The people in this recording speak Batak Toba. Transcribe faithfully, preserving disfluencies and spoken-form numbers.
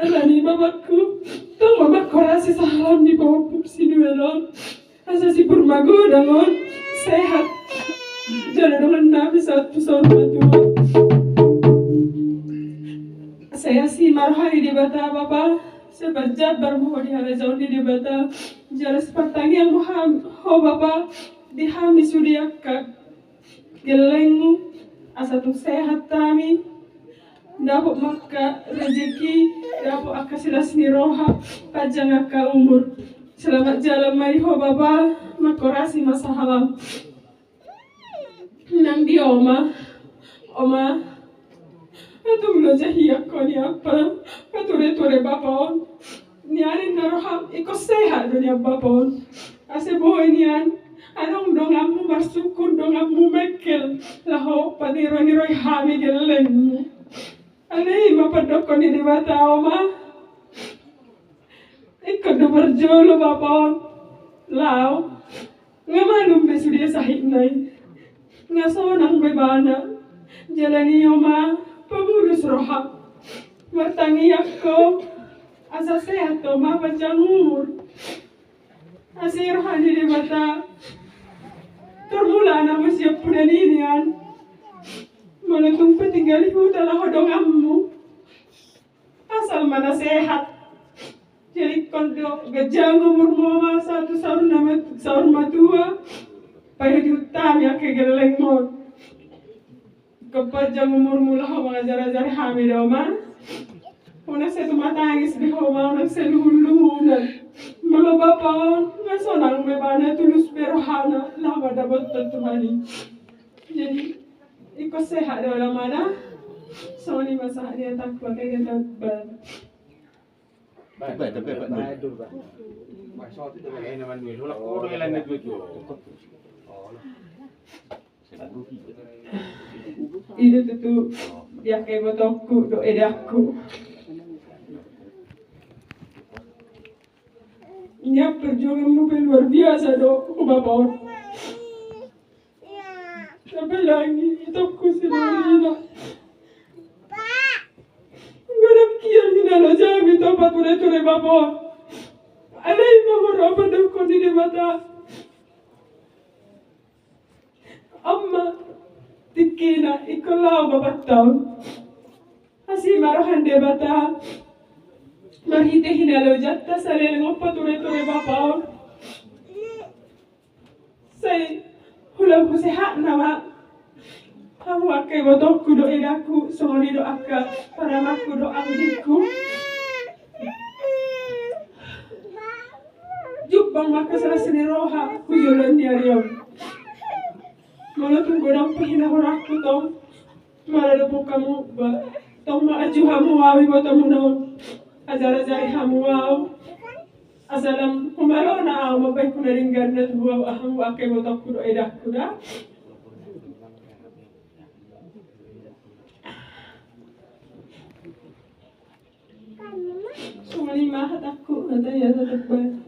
Alani bapakku, tong ma mangkorasi sahalam ni pahompu sinuan on. Asa si Purmagodang on sehat. Jala dongan nami sahat tu saur matua. Sai asi ma roha ni Debata bapa, sai parjambar ma ho di harajaon ni Debata. Jala sai partangiang ma ho bapa di hami sude angka gellengmu, asa tung sehat hami, dapot ma angka rejeki, dapot angka silas ni roha, panjang angka umur. Selamat jalan ma di ho bapa, mangkorasi ma sahalam. Nang di oma, oma, atung loja hian ho nian patureture bapa on. Nian inna roham ingkon sehat do nian bapa on. Asa boi nian adong donganmu marsungkun, donganmu mengkel laho paniroi-niroi hami gellengmu. Alai i ma pandokkon ni Debata oma. Ingkon do parjolo bapa on laho. Nga malum be sude sahitna i. Nga sonang be ibana. Jala ni oma pamulus roha. Martangiang ho asa sehat oma, panjang umur. Asi roha ni Debata. Tor mulana ma sian puda ni nian. Molo tung pe tinggal di huta laho donganmu. Asal ma na sehat. Jadi ingkon do ganjang umurmu oma sahat tu saur na mat-, saur matua. Paihutihut hami angka gellengmu. Ingkon panjang umurmu laho mangajar-ajari hami da oma. Unang sai tumatangis be ho oma, unang sai lungun-lungunan. Molo bapa on nga sonang be ibana, tulus be rohana laho mandapothon Tuhan i. Jadi ingkon sehat do ala mana. Songon i ma sahat ni hatangku, angka hita bal. I do tutu di angka ibotongku dohot edangku. Nian perjuanganmu pe luar biasa do ho bapa on. Apalagi itongku si Lorina. Godang hian hinaloja hami tu pature-ture bapa on. Alai i ma huroha pandokkon ni Debata. Ama, tingkina ingkon laho bapanta on. Asi ma roha ni Debata. Marhite hinalojanta saleleng on pature-ture bapa on. Sai hulahula sehatna ma hamu angka ibotongku dohot edangku, songon i do angka pamanangku dohot anggingku. Jumpang ma angka silas ni roha tu joloan ni ari on. Molo tung godang pe hinaholangku tong, molo dapot hamu ba, tong ma ajuahu hamu au ibotomuna on. Ajar-ajari hamu au. Asa lam humalona au mambahen na denggan na tu hamu angka ibotongku dohot edangku da. Songon i ma hatangku, hata i hata tebal.